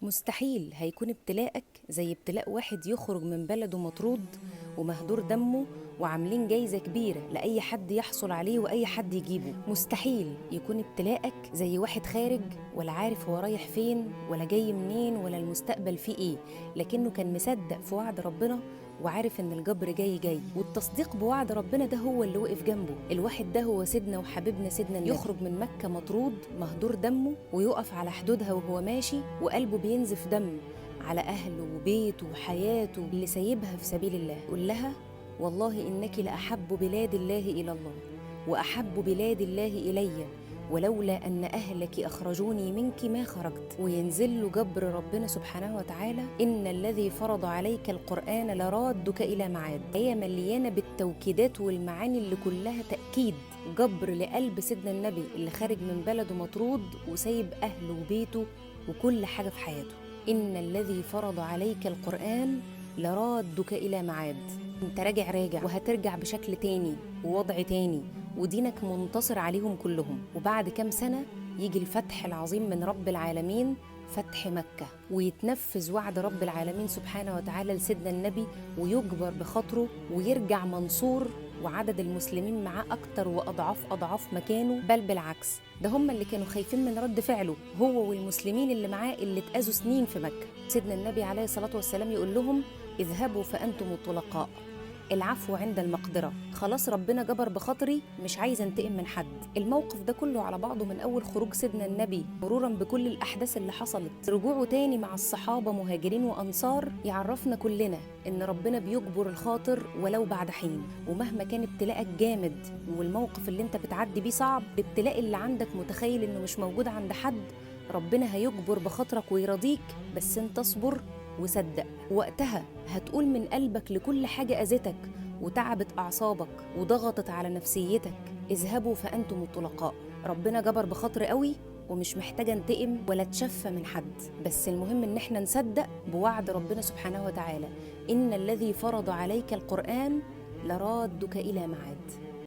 مستحيل هيكون ابتلاءك زي ابتلاء واحد يخرج من بلده مطرود ومهدور دمه وعاملين جايزة كبيرة لأي حد يحصل عليه وأي حد يجيبه. مستحيل يكون ابتلاءك زي واحد خارج ولا عارف هو رايح فين ولا جاي منين ولا المستقبل فيه ايه، لكنه كان مصدق في وعد ربنا وعارف ان الجبر جاي جاي، والتصديق بوعد ربنا ده هو اللي وقف جنبه. الواحد ده هو سيدنا وحبيبنا سيدنا النبي. يخرج من مكة مطرود مهدور دمه ويقف على حدودها وهو ماشي وقلبه بينزف دم على أهله وبيته وحياته اللي سايبها في سبيل الله. يقول لها والله إنك لأحب بلاد الله إلى الله وأحب بلاد الله إلي، ولولا أن أهلك أخرجوني منك ما خرجت. وينزل له جبر ربنا سبحانه وتعالى إن الذي فرض عليك القرآن لرادك إلى معاد. هي مليانة بالتوكيدات والمعاني اللي كلها تأكيد جبر لقلب سيدنا النبي اللي خارج من بلده مطرود وسايب أهله وبيته وكل حاجة في حياته. إن الذي فرض عليك القرآن لرادك إلى معاد. انت راجع راجع وهترجع بشكل تاني ووضع تاني ودينك منتصر عليهم كلهم. وبعد كام سنة يجي الفتح العظيم من رب العالمين، فتح مكة، ويتنفذ وعد رب العالمين سبحانه وتعالى لسيدنا النبي ويجبر بخاطره ويرجع منصور وعدد المسلمين معاه أكتر وأضعاف أضعاف مكانه. بل بالعكس، ده هم اللي كانوا خايفين من رد فعله هو والمسلمين اللي معاه اللي اتأذوا سنين في مكة. سيدنا النبي عليه الصلاة والسلام يقول لهم اذهبوا فأنتم الطلقاء، العفو عند المقدرة. خلاص ربنا جبر بخاطري، مش عايز انتقم من حد. الموقف ده كله على بعضه من أول خروج سيدنا النبي مرورا بكل الأحداث اللي حصلت، رجوعه تاني مع الصحابة مهاجرين وأنصار، يعرفنا كلنا إن ربنا بيجبر الخاطر ولو بعد حين. ومهما كان ابتلاءك جامد والموقف اللي انت بتعدي بيه صعب، الابتلاء اللي عندك متخيل إنه مش موجود عند حد، ربنا هيجبر بخاطرك ويرضيك، بس انت اصبر وصدق. وقتها هتقول من قلبك لكل حاجة أذتك وتعبت أعصابك وضغطت على نفسيتك اذهبوا فأنتم الطلقاء. ربنا جبر بخاطر قوي ومش محتاجة انتقم ولا اتشفى من حد، بس المهم إن احنا نصدق بوعد ربنا سبحانه وتعالى إن الذي فرض عليك القرآن لرادك إلى معاد.